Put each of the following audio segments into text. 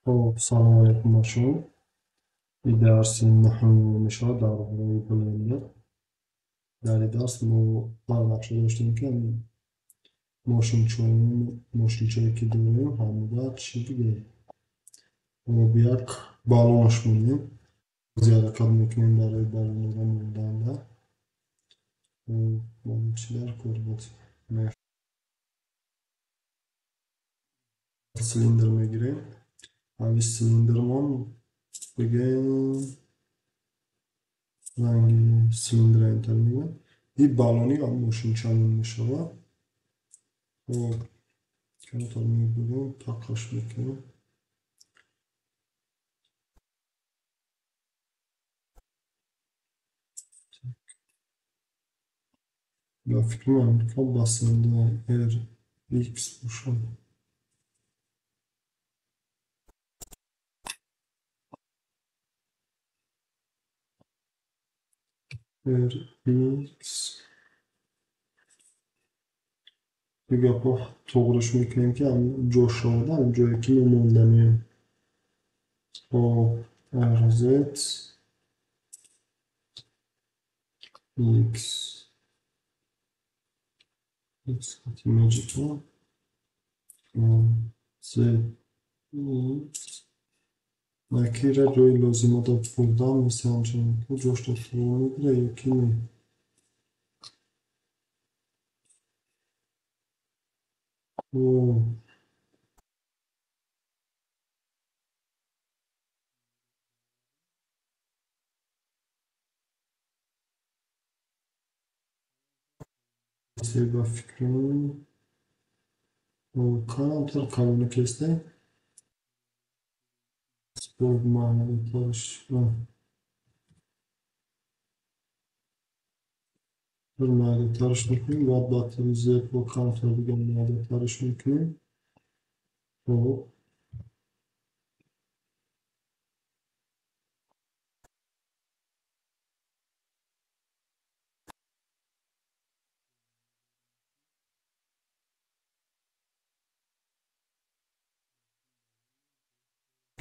Хоб, салом алейкум ба шумо. Ин дарси нуҳум мешавад дар бораи Blender. Дар ин дарс мо дар нақша доштем, ки мошинчое ки дорем, ҳамуда чӣ бигӯем? Хоб, як баллонаш монем. Бози ҳаракат мекунем барои баллонро монданда. Хоб, чӣ дар кор буд? Цилиндр мегирем. Ҳамин цилиндрмон бигем, ранги цилиндра интар мегӯем. Ин баллони мошинчамон мешавад. Хоб, камтар мебурем, тақаш мекунем. Ба фикри ман басанда RX бошад. RX гапҳо туғриш мекунем, ки ҷо шавад, ҳам ҷое ки мо монданем. Хоб, RZ X X Magic Z X накира ҷои лозима дод бурдам, месанҷам, ҷошро туғри мегирад ё ки не. Хоб, ба фикрам камтар калона кесте. Спорт маънотарш майдатарш мекунем, баъд ба Z бо камтар дига майдатарш мекунем. Хоб,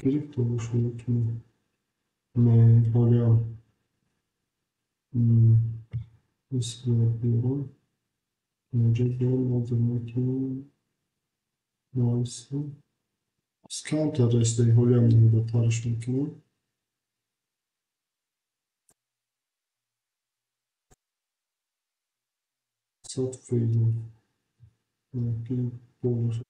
гирифта бошад ё ки не? Не, ҳолиам биёрам. Инҷо назар мекунем. Камтар расидаи, ҳолиам майдатарш мекунем. 100%.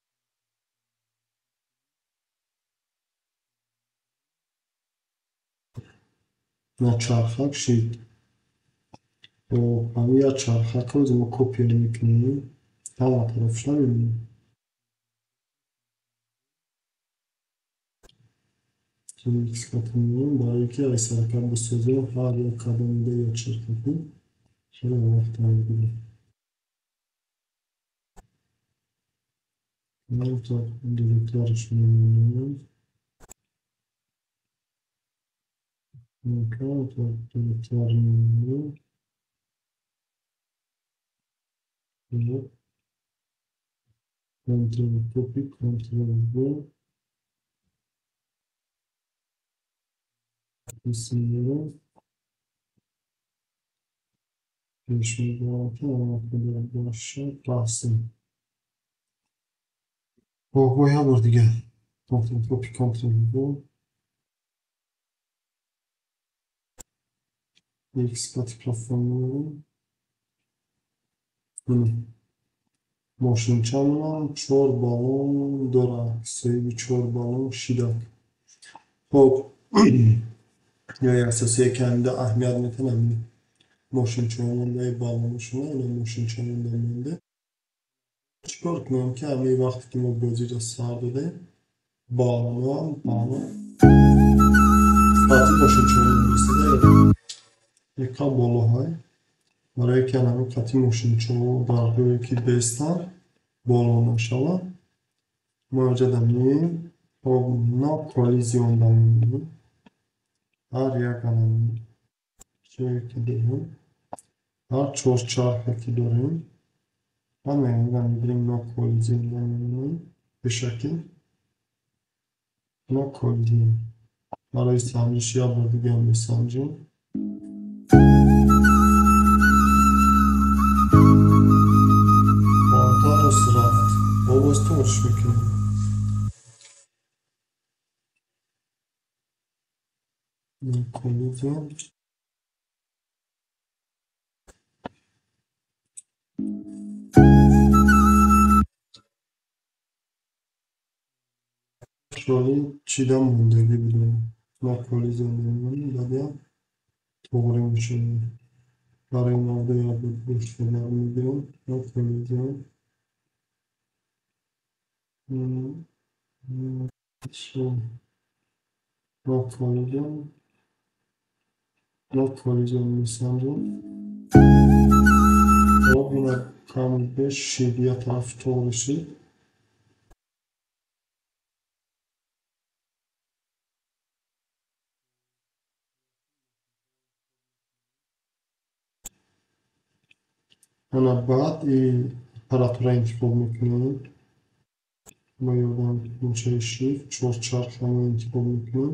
На чархак шид. Хоб, ҳамин як чархакро мо копия мекунем. Ҳама тарафш намемонем. X мемонем, барое ки ай ҳаракат бисозем, ҳар як кадомида як чархакӣ хеле вақт мегирад. Камтар дуртарш мемонем. Камтар дуртар мемонем. Ctrl copy, Ctrl V. Пеш мебарам, ки ҳамақадар бошад, басем. Хоб, бо як бор дига Ctrl copy, Ctrl V. X қати плафон мемонем. Мошинчамонам чор баллон дорад, соҳиби чор баллон шидак. Хоб, ҷои асосие ки ҳамида аҳамият метиҳад, ҳамин мошинчаҳо баллонашона, ина мошинчаҳо монда. Чӣ кор кунем, ки ҳамин вақте ки мо бозиро сар додем, баллонҳоам баллон қати мошинчаҳо мерасида яка болоҳай, барое ки ҳамин қати мошинчаҳо дар ҷое ки бестанд боло нашавад. Мо инҷа меоем, хоб, no collision мемонем. Ҳар як ҷое ки дорем, ҳар чор чархе ки дорем, ҳамаи инро мегирем, no collision мемонем пешакӣ. На коллизия. Барои санҷиш як бор дига месанҷем. Рост рафт. Боз тоғриш мекунем. Коллизия. Шоли чида мондагӣ будем. Ма коллизия мемонем, баъд тоғри мешавем. Барои мавзӯъ як бор дига мегирем. На коллизия. На коллизия. На коллизия месанҷем. Хоб, ина кам беш шид, як тараф тоғри шид. Ана баъд и аппаратура интихоб мекунем. Бо ёрдами тугмачаи Shift чорчархаро интихоб мекунем.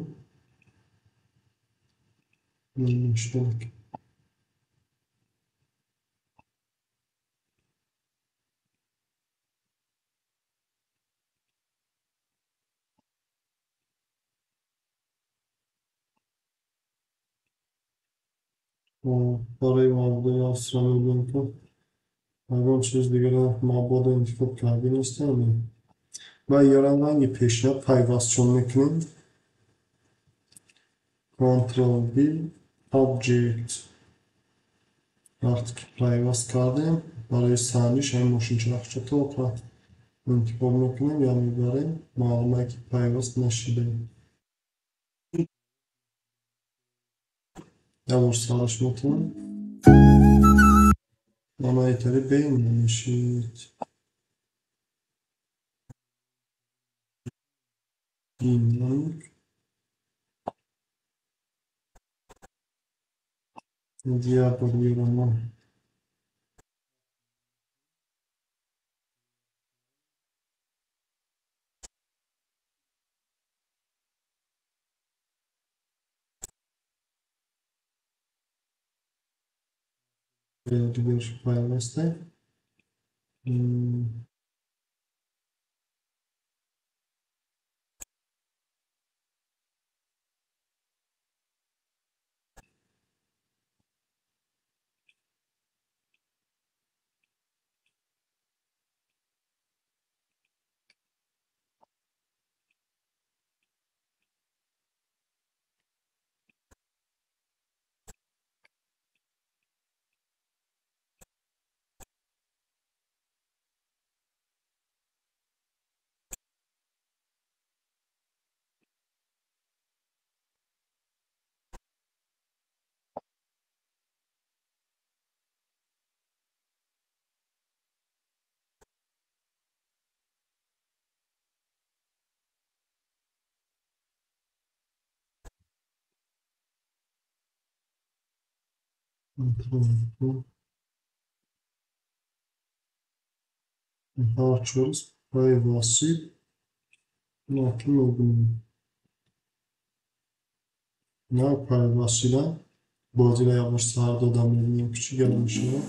Барои мавзӯи австрия мебинем, ки ягон чиз дигара мабодо интихоб кардӣ нестем. Ва ёрам ранги пешина пайвастшон мекунем. Ctrl B Object. Вақте ки пайваст кардем, барои санҷиш ҳамин мошинчарахча тоқа интихоб мекунем ё мебарем, маълуме ки пайваст нашидаем. Як бор сараш метавонем. Ана итари бейн намешид. Динамик. Як бор ёрам. Дигар пайваста. Ҳар пайвастшид наки мебинем. На пайвастшида бозиро як бор сар дода мебинем, ки чӣ гап мешавад.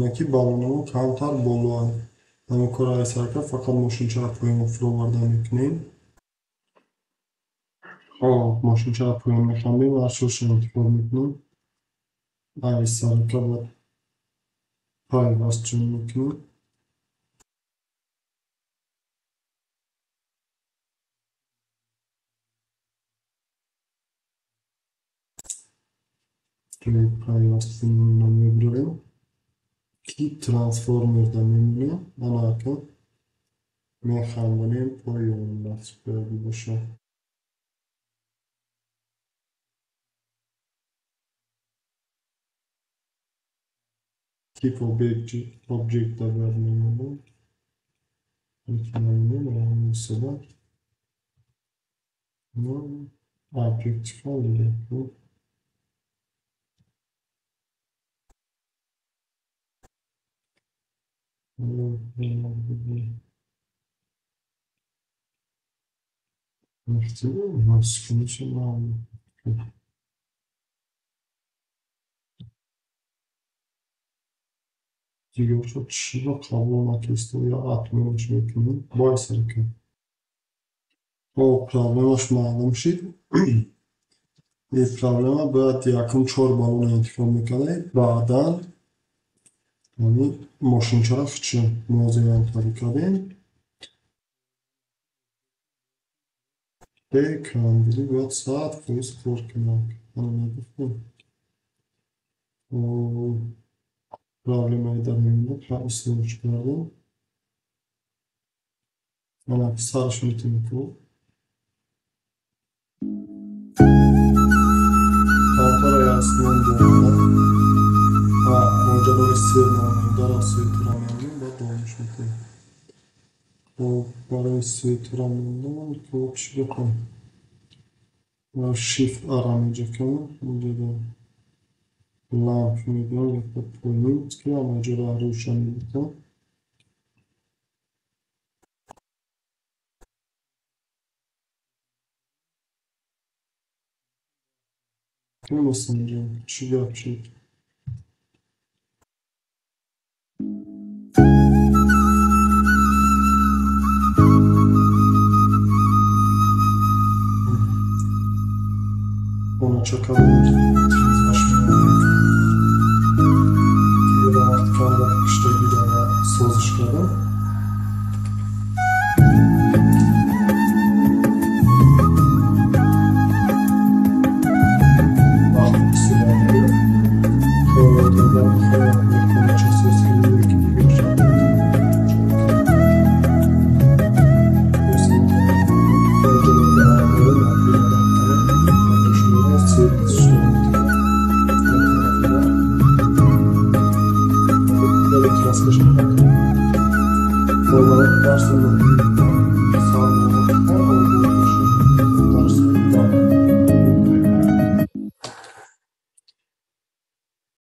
Наки баллонҳо камтар болоанд. Ҳамин корро сар кард, фақат мошинчаро поён фуроварда мекунем. Хоб, мошинчаро поён мехамем, ҳар чоршо интихоб мекунем. Ай сарка бояд пайвастшон мекунем. Ҷои пайвастшонро мебарем, ки трансформерда мемонем. Ана акнун мехамонем поён насб бошад. Keep object бояд мемонем. Метавонем сада object чикор мекунем? Дигаршо чиро қабул накисту ё отменаш мекунем? Бояд хоб, проблемаш маълум шид. Ин проблема бояд якум чор баллона интихоб мекардаед, баъдан ҳамин мошинчаро хичи муозиан тари кардем. Бе камбудӣ бояд 100% кор кунад. Ана мегуфтем. Проблемаи дар ҳамин буд, ислоҳш кардем. Ана сараш метавонем ку. Камтара ясмон дорад. Моҷарои сер намояндаро светура мемонем, баъд давомаш мекунем. Хоб, барои светура мондан хоб чӣ бикунем? Shift A-ра меҷакам, инҷода ламп мегирам, якта поинт, ки ҳама ҷоро рӯшан мекунам. Месанҷам, чӣ гап шуд? Хонача кардем, телевизораш мемонем. Вақти камера киштагиро созиш кардам. Вақти бисёр мегирад. Хеле хонача соз кардем, ки дигарша.